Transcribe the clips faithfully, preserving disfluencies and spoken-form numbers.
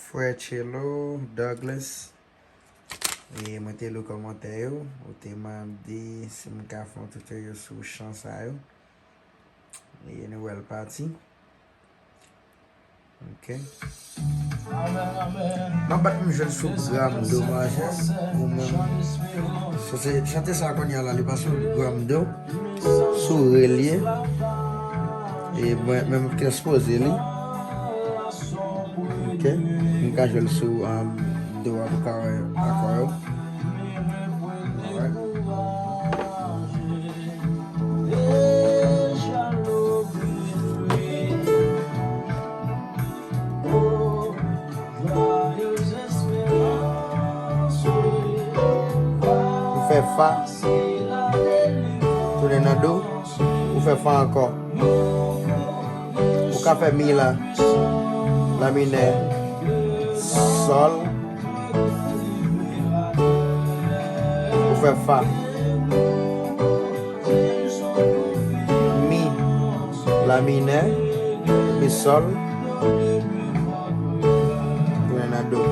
Frè Tchelo, Douglas, e mwen te li kòmantè yo, ou te mande si m ka fè yon tutorial sou chan sa yo. E nou wè l pati. Ok. M ap bat m jwenn sou Gramdo, majè, ou menm. So, se chante sa kounye a la, li pa sou Gramdo, sou Re l ye. E mwen menm ki ekspoze li. Ok. M ka jwe l sou, um, do a pou ka wè akò yo. Alright. Ou fè fa, tounen nan do, ou fè fa ankò. Ou ka fè mi la, la minè, sòl, ou fè fa. Mi, la minè, mi sòl, tounen nan do.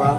Fa.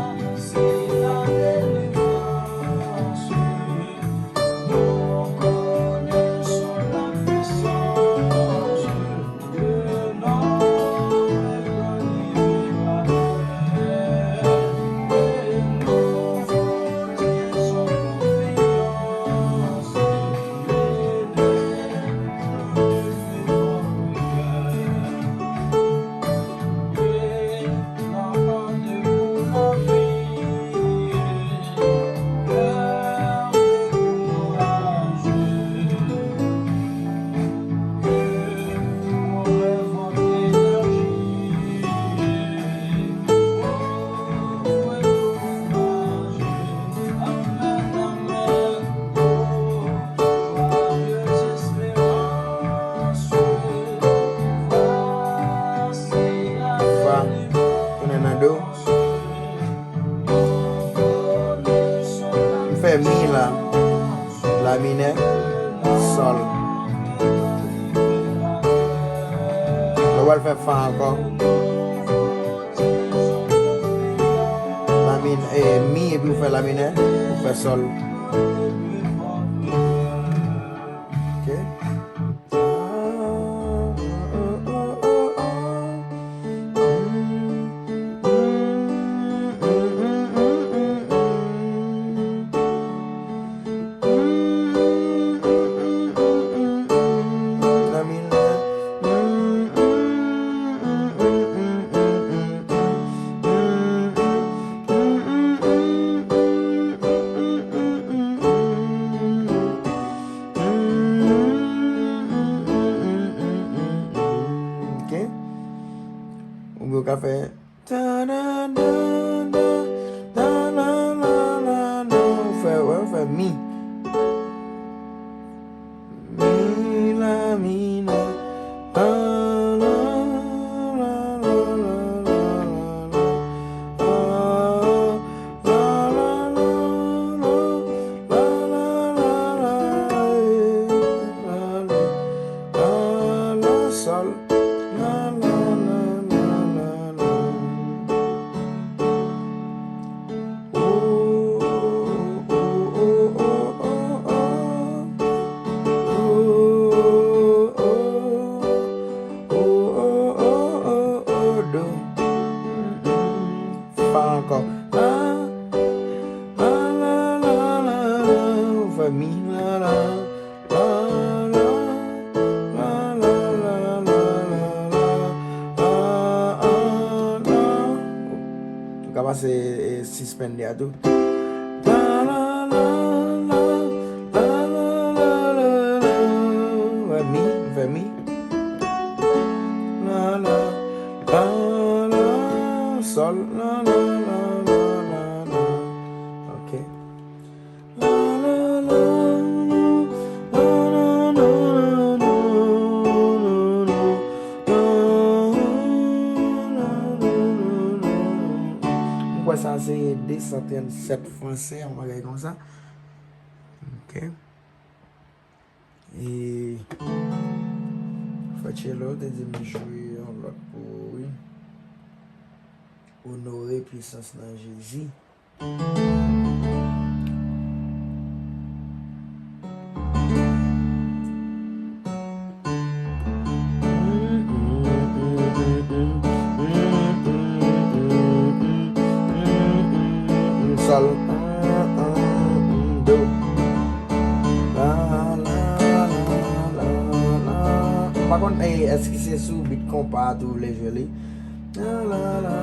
Fa, tounen nan do. M fè mi la, la minè, sòl. Mwen pral fè fa ankò. La min-, e, mi, epi ou fè la minè, ou fè sòl. Ok. Ok. Oubyen ou ka fè ta da da da, ta la la la la. Ou fè, wè, ou fè mi. Mi, la, mi, la. La, la, la, la, la, la, la, la. La, la, la, la, la, la, la, la, la, la, la, sòl. La, la, la, la, la, la. Do. Fa ankò. La, la, la, la, la. Ou fè mi, la, la. La, la, la, la, la, la, la, la, la, la. Ou ka pase, e, suspended a tou. La, la, la, la, la, la, la, la. Ou fè mi, ou fè mi. La, la, la, la, Sòl, la, la, la, la, la, la. Ok. La, la, la, la, la, la, la, la. M kwè sa se de san trannsèt fransè, yon bagay konsa. Ok. E Frè Tchelo te di m jwe yon lòt pou ou, wi. Onore pisans nan Jezi. Sòl. Do. La, la, la, la, la. M pa konn, eh, èske se sou beat konpa a tou w vle jwe li? La, la, la,